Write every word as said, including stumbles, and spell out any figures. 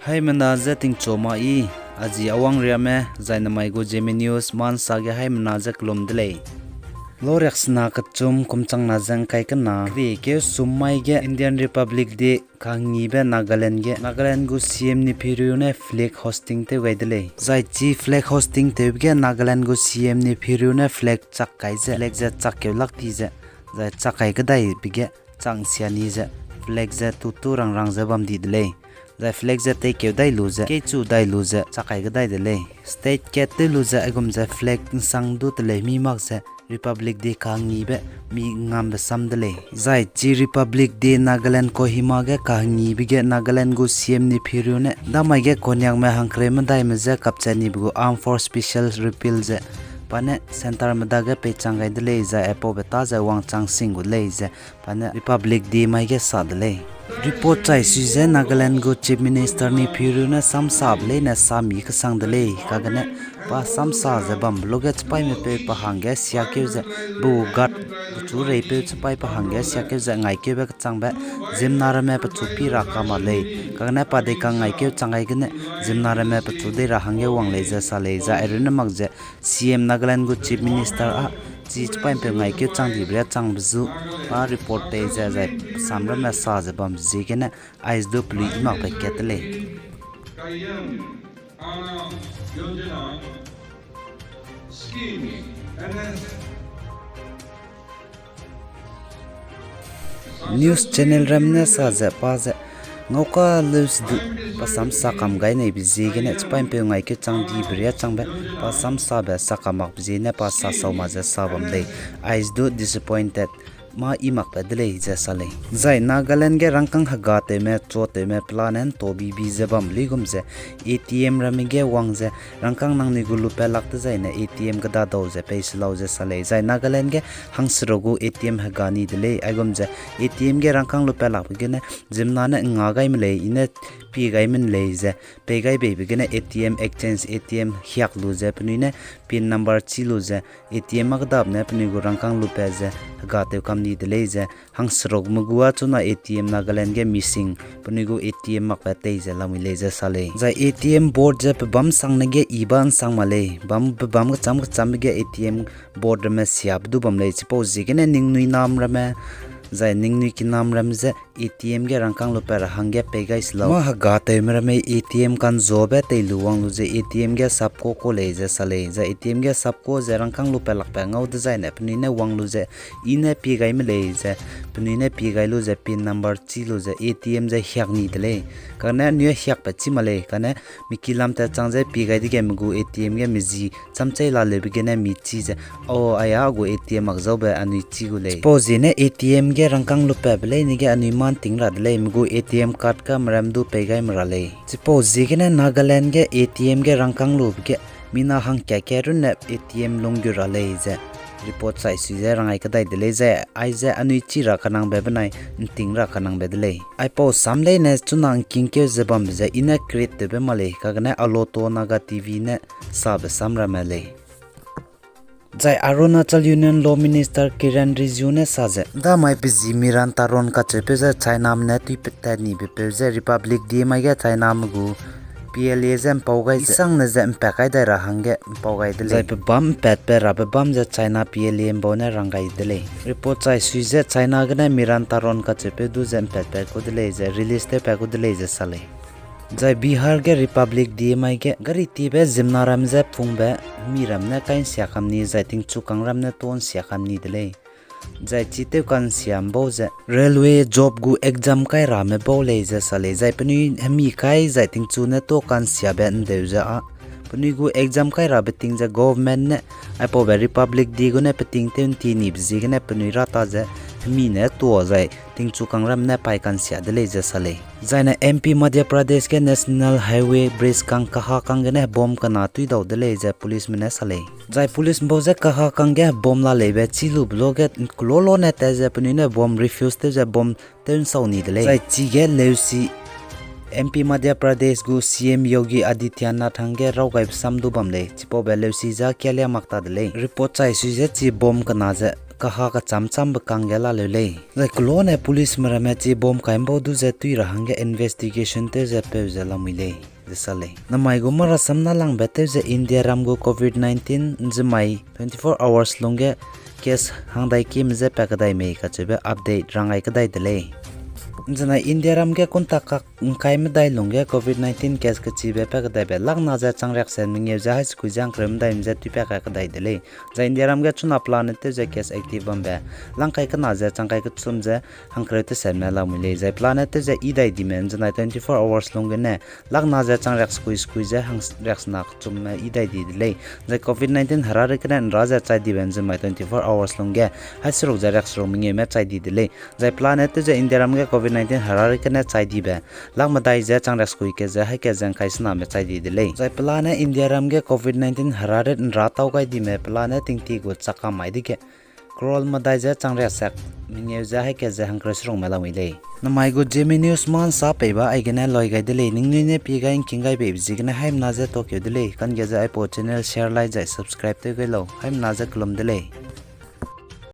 Haimena je tingchu ma i, a zi Awang Riame, zai namai gu Zeme News, ma nsa ge haimena je kelum de lei. Loriaksena kechum kum changna ze ngkai kena, kri keu sum mai ge Indian Republic Day kahengibe Nagaland ge, Nagaland gu C M Neiphiu Rio ne flag hosting tew gai de lei. Zai chi flag hosting tewbe ge Nagaland gu C M Neiphiu Rio ne flag chak kai ze, flag ze chak keu lak ti ze, zai chak kai kedaibe ge chang sia ni ze, flag ze tutu rangrang ze bam di de lei. Zai flag ze teikeu dai lu ze, keichu dai lu ze, chak kai kedai de lei. State kat tew lu ze, aigum ze flag nsang du teleu mi mak ze, Republic Day kahengibe mi ngambe sam de lei. Zai chi Republic Day Nagaland Kohima ge kahengibe ge Nagaland gu C M Neiphiu Rio ne, damai ge Konyak me hangkereu medaime je kapchat nibe gu Armed Force Special Repeal ze, pa ne centre me dage peichang gai de lei, zai aipaube ta ze wangchang sing gu lei ze, pa ne Republic Day mai ge sa de lei. Report chai sui ze Nagaland gu Chief Minister Neiphiu Rio ne samsabe leine sa mi kesang de lei, kagene pa samsa ze bambe luge chipaime peu pa hangge siakeu ze, bu guard pechu reipeu chipai pa hangge siakeu ze ngaikeube kechangbe, ziemmena ramme pechu pi ra ka ma lei, kagene pa dei ka ngaikeu chang gai gene, ziemmena ramme pechu dei ra hangge wang lei ze sa lei, zai airunne mak ze, C M Nagaland gu Chief Minister a, chi chipaime peu ngaikeu chang dibe ria changbe zu, pa report tei ze zai sam ramme sa ze bambe ziegene, aize du pelui i makbe kat de lei. News channel ram ne sa ze pa ze, ngauka leu se du, pa samsa kam gai neibe ziegene, chipaime peu ngaikeu chang dibe ria changbe, pa samsabe sa kam makbe ziegene, pa sa sau ma ze sa bam lei, aize du disappointed mâ i makbe de lei ze sa lei. Zai Nagaland ge rangkâng hegatewme, chuatewme plan ne ntau bibi ze bam luigum ze, A T M ramme ge wang ze, rangkâng nangnui gu lupat lak dezaine A T M kedadau ze pei se lau ze sa lei. Zai Nagaland ge hangseruk gu A T M hega ni de lei, aigum ze A T M ge rangkâng lupat lakbe gene, ziemmena ne nga gai me lei, i ne pie gai me lei ze, pei gai beibe gene A T M exchange, A T M hiak lu ze penui ne pin number chi lu ze, A T M mak dap ne penui gu rangkâng lupat ze, hegatew kam ni de lei ze, hangserukme gu a chuna A T M Nagaland ge missing, penui gu A T M makbe tei ze lamui lei ze sa lei. Zai A T M board ze pebâm sangne ge i ba nsang ma lei, bam, pebâm kecham kechambe ge A T M board ramme siabe du bam lei, chipau ziegene ningnui nam ramme, zai ningnui kinam ramme ze, A T M ge rangkâng lupat ra hangge pei gai se lau. Mâ hegatewme ramme A T M kanzuabe tei lu wang lu ze A T M ge sapko ko lei ze sa lei. Zai A T M ge sapko ze rangkâng lupat lakbe ngau dezaine penui ne wang lu ze, i ne pie gai me lei ze, penui ne pie gai lu ze pin number chi lu ze A T M ze hiak ni de lei. Kane anui hiakbe chi ma lei, kane mi ki lam tat chang ze pie gai dege mi gu A T M ge mi zi chamchei la leube gene mi chi ze, o, aia a gu A T M mak zaube anui chi gu lei. Chipau ziene A T M ge rangkâng lupatbe leine ge anui mâ nting ra de lei, mi gu A T M card ka meram du pei gai me ra lei. Chipau ziegene Nagaland ge A T M ge rangkâng lube ge mina hangkat ke runne A T M lunggu ra lei ze report chai sui ze rangai kedai de lei ze, aize anui chi ra kanangbe benai nting ra kanangbe de lei. Aipau sam leine chuna ngkingkeu ze bambe ze i ne create tewbe ma lei, kagane Aloto Naga T V ne sabe sam ramme lei. Zai Arunachal Union Law Minister Kiren Rijiju ne sa ze, damai pe zi Miran Taron kacheupeu ze Chiname ne tuipetat nibepeu ze Republic Day mai ge Chiname gu P L A ze mpau gai ze, isangne ze mpat kai dai ra hangge mpau gai de lei. Zai pebâm mpatpat rabe bâm ze China P L A mbau ne rang gai de lei. Report chai sui ze China gene Miran Taron kacheupeu du ze mpatpat ku de lei ze release tewpat ku de lei ze sa lei. Zai Bihar ge Republic Day mai ge gari tibe ziemmena ram ze pungbe hemi ram ne kai nsia kam ni zai tingchukâng ram ne tuâ nsia kam ni de lei. Zai chi tew kansia mbau ze railway job gu exam kai rame bau lei ze sa lei. Zai penui hemi kai zai tingchu ne tuâ kansiabe ndeu ze â penui gu exam kai rabe ting ze government ne aipaube Republic Day gu ne peting tew nti nibe ziegene penui rata ze hemi ne tuâ zai tingchukâng ram ne pai kansia de lei ze sa lei. Zaine M P Madhya Pradesh ge National Highway Bridge kang kaha kang gene bomb kena tuidau de lei ze policeme ne sa lei. Zai police mbau ze kaha kang ge bomb la leibe chî lube luage kelolo ne tat ze penui ne bomb refuse tew ze bomb tew nsau ni de lei. Zai chige leusi M P Madhya Pradesh gu C M Yogi Adityanath hangge raw gaibe sam du bam lei. Chipaube leusi ze kialia mak ta de lei. Report chai sui ze chi bomb kena ze kaha kechâm-châmbe kangge laleu lei. Zai kelone policeme ramme chi bomb kai ’mbau du ze tui ra hangge investigation tew ze peu ze lamui lei ze sa lei. Namai gu marasam nâlangbe tew ze Indiaram gu covid nineteen ’nzemai twenty-four hours lungge case hangdai kime je pa kedai mei kacheube update rang gai kedai de lei. ’Nzenai Indiaram ge kunta kak ’ngkai medai lungge covid nineteen case kechibe pa kedaibe lak na ze chang riakse mengeu ze hai sekui ze hangkereu medaime je tui pa kai kedai de lei. Zai Indiaram ge chuna pelane tew ze case active bambe langkai kena ze chang kai kechum ze hangkereu tesatme lamui lei. Zai pelane tew ze yi dai dime ’nzenai twenty-four hours lung gene lak na ze chang riak sekui sekui ze hang riaksena kechumme yi dai di de lei. Zai covid nineteen hera ri kene ’nra ze chai dibe ’nzemai twenty-four hours lungge hai seruk ze riakseruk mengeume chai di de lei. Zai pelane tew ze Indiaram ge covid nineteen hera ri kene chai dibe lak medai ze chang riak sekui ke ze hai ke ze ’ngkai sename chai di de lei. Zai pelane Indiaram ge covid nineteen hera rit ’nra tau gai dime pelane tingti gu chakam mai dege crore medai ze chang riak sak mengeu ze hai ke ze hangkereu serukme lamui lei. Namai gu Zeme News ma'nsa peiba aigene loi gai de lei, ningnui ne pie gai ’ngking gai beibe ziegene haimena ze tokeu de lei, kangge ze aipau channel share, like zai subscribe tew gai lau, haimena ze kelum de lei.